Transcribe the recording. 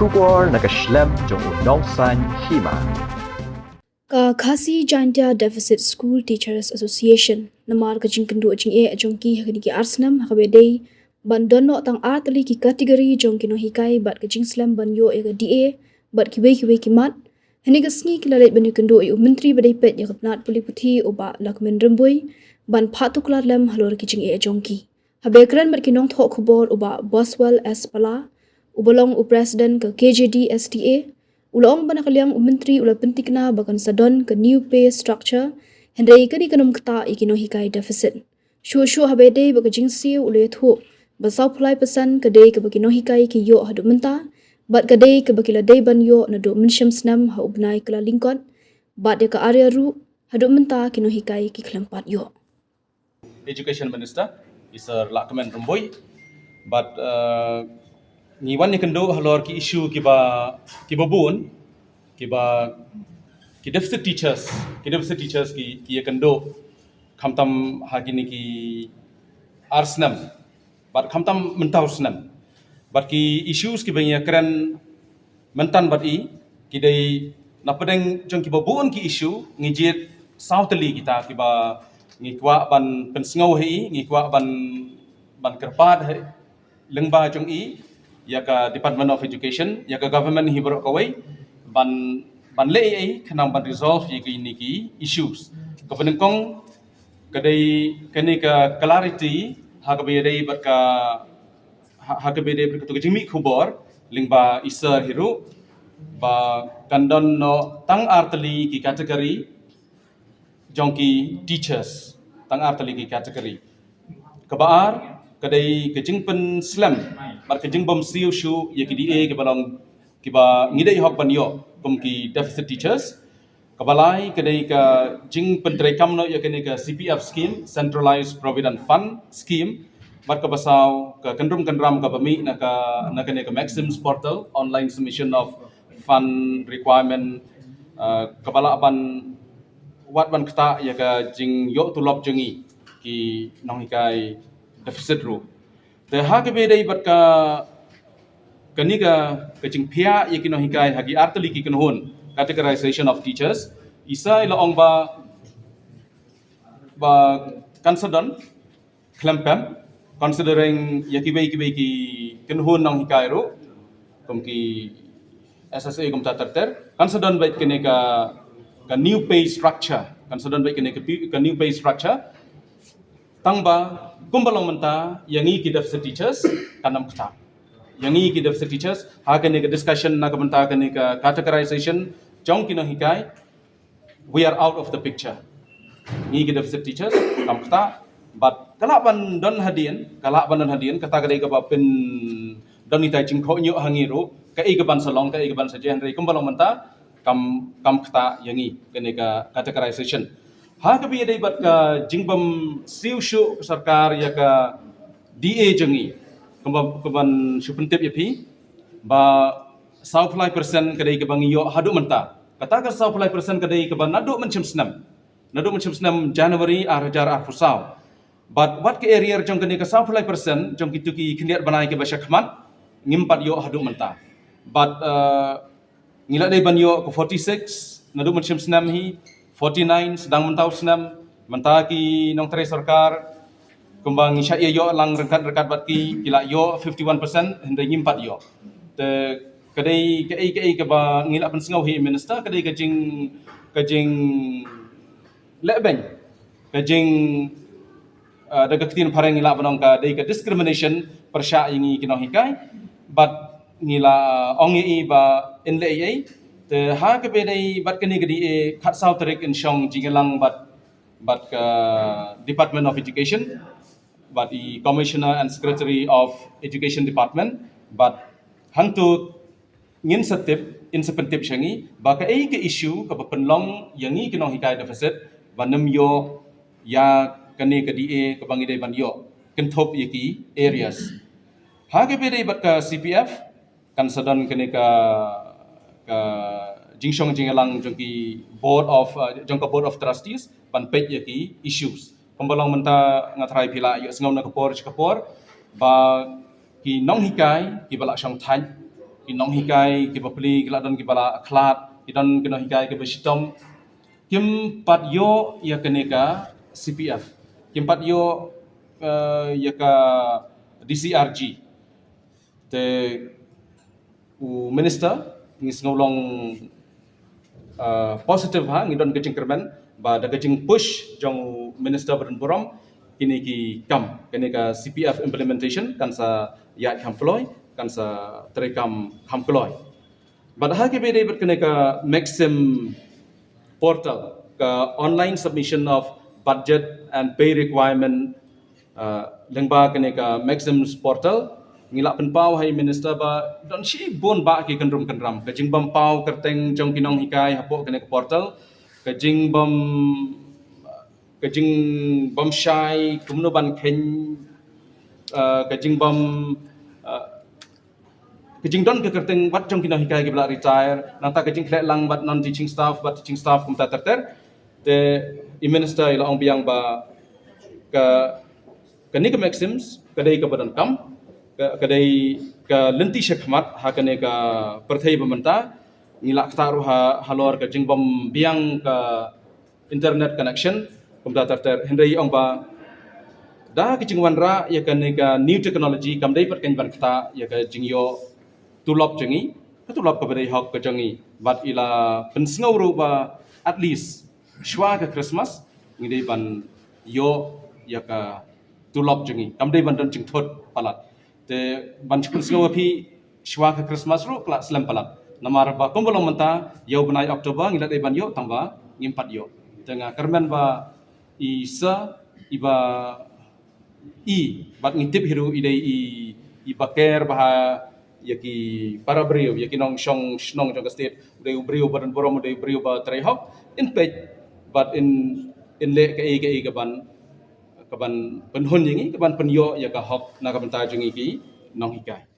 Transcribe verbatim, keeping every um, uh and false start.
Khubor na ka shlem jong u Nongsaiñ Hima. Ka Khasi Jaintia Deficit School Teachers Association, namar ka jingkynduh jingeh jong ki ha kine ki ar snem ha kaba dei ban don noh tang ar tylli ki category jong ki nonghikai bad ka jingslem ban ïoh ïa ka D A bad kiwei kiwei ki mat. Ha kane ka sngi ki la leit ban ïakynduh ïa u Myntri ba dei peit ïa ka tnat pule puthi u Bah Lahkmen Rymbui ban phah tuklar lem halor ki jingeh jong ki. Haba kren bad ki nongthoh khubor u Bah Boswell S Pala, uba long u President ka K J D S T A, u la ong ba na ka liang u Myntri u la pynthikna ba kan sa don ka new pay structure, hynrei kane kan ym ktah ïa ki nonghikai deficit. Shuh shuh haba dei ba ka jingsiew u la ïathuh ba saw phew lai percent ka dei kaba ki nonghikai ki ïoh haduh mynta, bad ka dei kaba ki la dei ban ïoh naduh mynshem snem ha u bnai Kyllalyngkot, bad ïa ka ar ïa ruh haduh mynta ki nonghikai ki khlem pat ïoh. Education Minister, i Sir Lahkmen Rymbui, bad uh, ngi wan ïakynduh halor ki issue kiba kiba bun, kiba ki deficit teachers, ki deficit teachers ki ki ïakynduh khamtam ha kine ki ar snem bad khamtam mynta u snem. Bad ki issues kiba ngi ïakren mynta bad i ki dei na pdeng jong kiba bun ki issue, ngi jied saw tylli kita kiba ngi kwah ban pynsngew ha i, ngi kwah ban ban kyrpad ha i lyngba jong i ïa ka Department of Education, ïa ka government hi baroh kawei ban ban leh ei ei khnang ban resolve ïa kine ki issues. Kaba nyngkong ka dei kane ka clarity ha kaba ïadei bad ka ha, ha kaba ïadei bad ka jingmih khubor lyngba i Sir hi ruh ba kan don noh tang ar tylli ki category jong ki teachers, tang ar tylli ki category. Kaba ar ka dei ka jingpynslem bad ka jingbym siew shuh ïa ki D A kiba long kiba ngi dei hok ban ïoh kum ki deficit teachers. Kaba lai ka dei ka jingpyntreikam noh ïa kane ka C P F scheme, Centralized Provident Fund scheme, bad kaba saw ka kyndrum kyndram kaba mih na ka na kane ka Maxim's Portal, online submission of fund requirement, uh, kaba lah ban wad ban ktah ïa ka jingïoh tulop jong ngi ki nonghikai deficit ruh. Te ha kaba dei bad ka kane ka ka jingphiah ïa ki nonghikai ha ki ar tylli ki kynhun, categorization of teachers, i Sir i la ong ba ba kan sa don khlem pep, considering ïa kiwei kiwei ki kynhun nonghikai ruh kum ki S S A kumta ter ter, kan sa don beit kane ka ka new pay structure, kan sa don beit kane ka pi- ka new pay structure. Tang ba kumba long mynta ïa ngi ki deficit teachers kan ym ktah. Ïa ngi ki deficit teachers ha kane ka discussion na ka bynta kane ka categorization jong ki nonghikai, we are out of the picture. Ngi ki deficit teachers kam ktah, bad ka lah ban don hadien, ka lah ban don hadien, kata ka dei kaba pyndon ita i jingkhohñiuh ha ngi ruh, kaei kaban sa long, kaei kaban sa jia, hynrei kumba long mynta kam kam ktah ïa ngi kane ka categorization. Ha kaba ïadei bad ka jingbym siew shuh ka sorkar ïa ka D A jong ngi, kumba kumban shu pyntip ïa phi ba saw phew lai percent ka dei kaba ngi ïoh haduh mynta. Kata ka saw phew lai percent ka dei kaba naduh mynshem snem, naduh mynshem snem January ar hajar arphew saw. Bad wat ka arrear jong kane ka saw phew lai percent jong kito ki khyndiat bnai kiba sha khmat ngim pat ïoh haduh mynta. Bad uh, ngi la dei ban ïoh ka forty six naduh mynshem snem hi, forty nine sdang mynta u snem. Mynta ki nongtrei sorkar kumba ngi shah ïa ïoh lang ryngkat ryngkat bad ki, ki la ïoh fifty one percent, hynrei ngim pat ïoh. Te ka dei kaei kaei kaba ngi la pynsngew hi Minister, ka dei ka jing ka jing lehbeiñ, ka jing uh, da ka ktien phareng ngi lah ban ong ka dei ka discrimination pyrshah ïa ngi ki nonghikai. Bad ngi la ong ïa i ba in leh ei ei. Te ha kaba dei bad kane ka D A, khatsaw tarik in shong jingïalang bad bad ka Department of Education, bad i Commissioner and Secretary of Education Department, bad hangtu ngin sa tip, in sa pyntip sha ngi ba kaei ka issue kaba pynlong ïa ngi ki nonghikai deficit ban ym ïoh ïa kane ka D A kaba ngi dei ban ïoh kynthup ïa ki arrears. Ha kaba dei bad ka C P F, kan sa don kane ka ka jingshong jingïalang jong ki board of uh, jong ka Board of Trustees ban peit ïa ki issues. Kumba long mynta nga tharai phi la ïohsngew na ka por sha ka por ba ki nonghikai kiba la shong thait, nonghikai kiba pli ki la don kiba la khlad, ki don ki nonghikai kiba shitom, kim pat ïoh ïa kane ka C P F, kim pat ïoh eh, ïa ka D C R G. Te u minister, ngi sngew long uh, positive, ha, ngi don ka jingkyrmen ba da ka jingpush jong u minister ba don burom, kine ki kam, kane ka C P F implementation kan sa ïaid kham kloi, kan sa trei kam kham kloi. Bad ha kaba ïadei bad kane ka Maxim portal, ka online submission of budget and pay requirement, uh, lyngba kane ka Maxim's portal, ngi la pynpaw ha i minister ba don shibun bah ki kynrum kynram, ka jingbym paw kyrteng jong ki nonghikai hapoh kane ka portal, ka jingbym, ka jingbym shai kumno ban kheiñ, uh, ka jingbym, uh, ka jingdon ka kyrteng wat jong ki nonghikai kiba la retire, nangta ka jingkhleh lang bad non teaching staff bad teaching staff kumta ter ter. Te i minister i la ong biang ba ka, kane ka Maxim's ka dei kaba donkam, ka, ka dei ka lynti shakhmat ha kane ka pyrthei ba mynta. Ngi la ktah ruh ha, halor ka jingbym biang ka internet connection kumta ter ter. Hynrei i ong ba da ka jingwanrah ïa kane ka new technology kam dei pat keiñ ban ktah ïa ka jingïoh tulop jong ngi, ka tulop kaba dei hok ka jong ngi. Bad i la pynsngew ruh ba at least shwa ka Christmas ngi dei ban ïoh ïa ka tulop jong ngi, kam dei ban don jingthut palat. Te ban shu pynsngew ïa phi, shwa ka Christmas ruh ka la slem palat. Namar ba kumba long mynta, ïa u bnai October ngi la dei ban ïoh, tang ba ngim pat ïoh. Te nga kyrmen ba i sa, i ba i, bad ngi tip hi ruh i dei i, i ba ker bha ïa ki para briew, ïa ki nongshong shnong jong ka state, u dei u briew ba don burom, u dei u briew ba trei hok, in peit bad in, in leh kaei kaei kaban, kaban pynhun ïa ngi, kaban pynïoh ïa ka hok na ka bynta jong ngi ki nonghikai.